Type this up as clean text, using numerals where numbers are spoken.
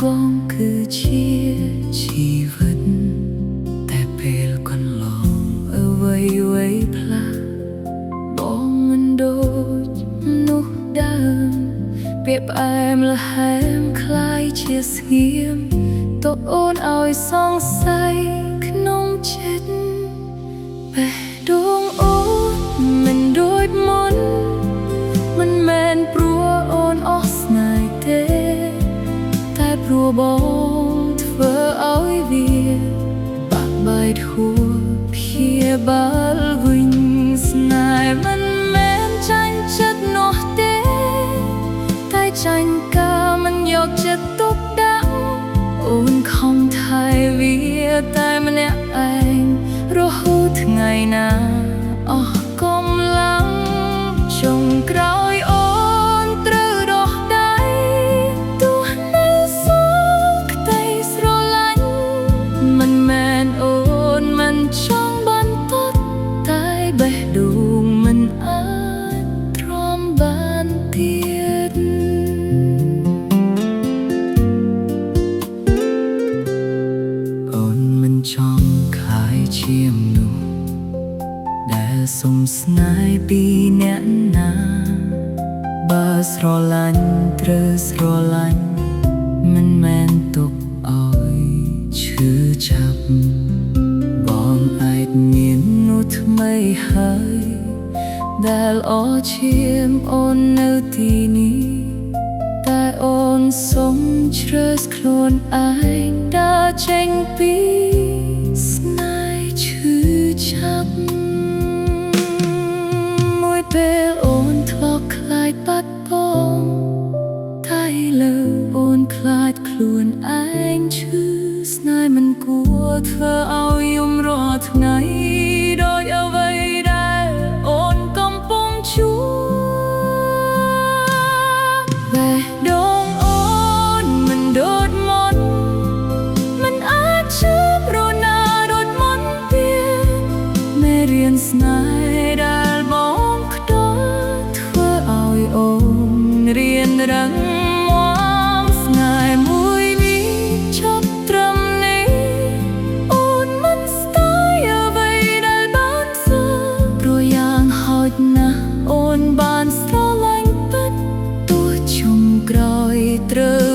បងគឺជាជីវិតតែពេលកន្លងអ្វីអ្វីផ្លាស់បងមិនដូចមនុស្សដើមពាក្យផ្អែមល្ហែមក្លាយជាស្ងៀមតអូនឲ្យសង្ស័យក្នុងចិត្តបេះដូងអូនមិនដូចមុន មិនមែនព្រោះអូនអស់ស្នេហ៍ទេ តែព្រោះបងធ្វើឲ្យវាបាក់បែកហួរព្យាបាលវិញស្នេហ៍មិនមែនចាញ់ចិត្តនោះទេ តែចាញ់ការមិនយកចិត្តទុកដាក់អូនខំថែវាតែម្នាក់ឯងរហូតថ្ងៃណាអស់កម្លាំងចុងក្រោយអូនត្រូវដោះដៃទោះនៅសល់ក្តីស្រឡាញ់មិនមែនអូនមិនចង់បន្តតែបេះដូងមិនអាចទ្រាំបានទៀត អូនមិនចង់ក្លាយជាមនុស្សដែលសុំស្នេហ៍ពីអ្នកណា បើស្រឡាញ់ត្រូវស្រឡាញ់មិនមែនទុកឲ្យឈឺចាប់បងអាចមាននោះថ្មីហើយដែលអជាមអូននៅទីនេះតែអូនសុំជ្រើសខ្លួនឯងដើរចេញពីស្នេហ៍ឈឺចាប់ មួយពេលអូនធ្លាប់ខ្លាចបាត់បង់តែលើអូនខ្លាចខ្លួនឯងឈឺស្នេហ៍មិនគួរធ្វើឲ្យយំរាល់ថ្ងៃដោយអ្វីដែលអូនកំពុងជួបបេះដូងអូនមិនដូចមុនមិនអាចជឿរណាដូចមុនទៀត មេរៀនស្នេហ៍ដែលបងខ្ទល់ធ្វើឲ្យអូនរៀនរឹងមាំស្នេហ៍មួយនេះចប់ត្រឹមនេះអូនមិនស្ដាយអ្វីដែលបានធ្វើព្រោះយ៉ាងហោចណាស់អូនបានស្រឡាញ់ពិតទោះចុងក្រោយត្រូវ